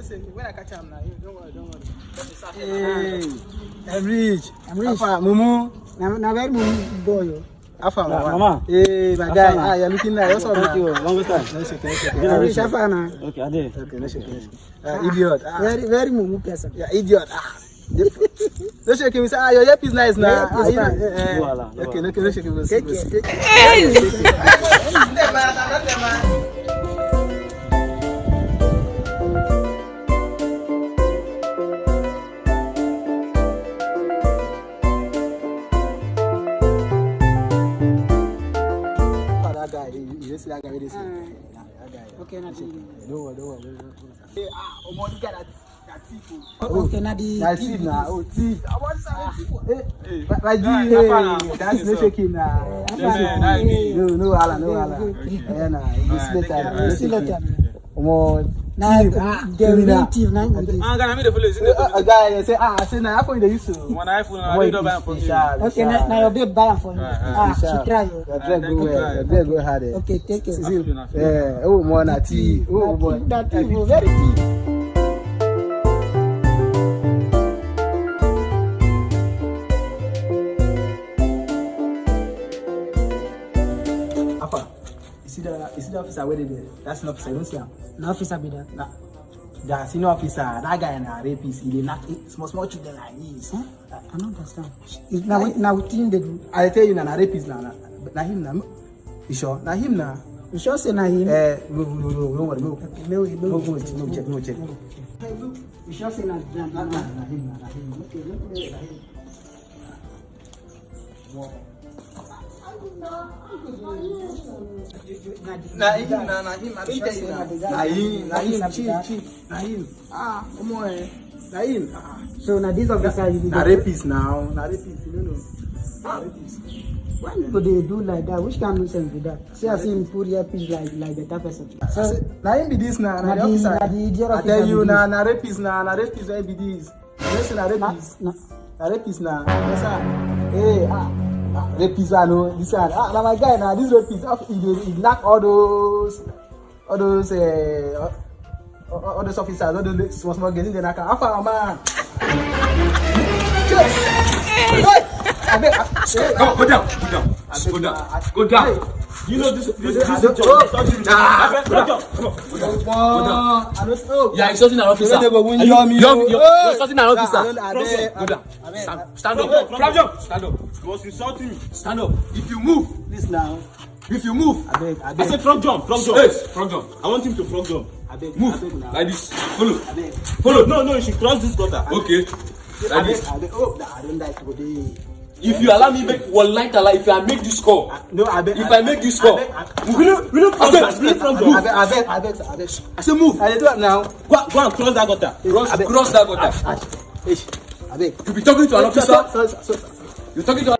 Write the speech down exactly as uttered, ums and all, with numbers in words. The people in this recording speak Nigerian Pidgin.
When I catch am now, don't worry, don't worry. Hey, I'm rich. I'm rich. Alpha, Mumu. Na, na very Mumu boy, yo. Alpha, mama. Mama. Hey, my guy. Alpha, na. Ah, you're looking nice. What's up, man? Thank you. Long time. No shake, no shake. I'm rich. Alpha, na. Okay, I dey. Okay, no shake, no shake. Ah, idiot. Ah. Very, very Mumu person. Yeah, idiot. Ah. No shake him. Say, ah, your earpiece nice now. Your earpiece fine. Ah, you know, eh, eh. No wahala, no wahala. Okay, okay, no shake him. Take care, take care. That guy, you, you see that guy wey dey see? Ah. That guy. Okay, na the. Don't worry, don't worry, don't worry. Hey, ah, omo, the guy that, that thief, oh. Oh, okay, na the thief na. Oh, thief. I want some thief. Hey, hey, my G, hey, that's no shaking na. No, no wahala, no wahala. Yeah, na. You see later. See later. Omo, na the real thief na him be this. Ah, guy, I say, ah, I say na iPhone dey use so. One iPhone, I don't buy am for you. Okay, na, na your babe buy am for you. Ah, she try you. Your dress go well. Your dress go hard. Okay, take care. See, eh, oh, more na tea. Oh, boy. Na tea, na tea, very tea. Alpha, you see that, you see that officer wey dey there? That's an officer. You don't see am? Na officer be that. Na, that senior officer. That guy na rapist. He dey knack small, small children like this. Huh? I, I don't understand. Is na wait, na wetin dey do? I tell you na, na rapist na, na, na him na. You sure? Na him na. You sure say na him? Eh, no, no, no, no, no worry, no. Okay, no, no, no, no, check, no, check. You sure say na, na, na, na him na, na him? Okay, no, no, na him. Na him, na, na him, I tell you na. Na him, na him, chief, chief, na him. Ah, omo, eh, na him. Ah. So na this officer you be na rapist now, na rapist, you know. Na rapist. Why you go dey do like that? Which kind nonsense be that? See as him put earpiece like, like better person. So na him be this na, na the officer. Na the idiot officer. I tell you na, na rapist na, na rapist wey be this. You know say na rapist? Na, na rapist na. Yes, sir. Hey, ah, ah, rapist, I know. This one, ah, na my guy na. This rapist, ah, he dey, he knack all those, all those, eh, all, all, all those officers, all those small, small girls, they knack am. How far, man? Hey, abeg, ah, come on, go down, go down, go down, go down. You know this, this, this is your, don't do that. Abeg, go down. Come on, go down, go down. Yeah, insulting an officer. You, you, you, you're insulting an officer. Go down. Stand, stand up. Frog jump. Stand up. You must insult me. Stand up. If you move, this now. If you move, abeg, abeg. I say frog jump, frog jump. Yes, frog jump. I want him to frog jump. Abeg, move abeg now. Like this. Follow. Abeg. Follow. No, no, you should cross this gutter. Okay. Like this. Abeg, abeg. Oh, nah, I don't like today. If you allow me make one light alive, if I make this call, ah, no, abeg, if I make this call, abeg, abeg, we no, we no front, we no front door. Abeg, abeg, abeg, abeg. I say move. I dey do am now. Go, go and cross that gutter. Cross, abeg, cross that gutter. Ah, ah, eish, abeg. You be talking to an officer? Sir, sir, sir, sir, sir. You talking to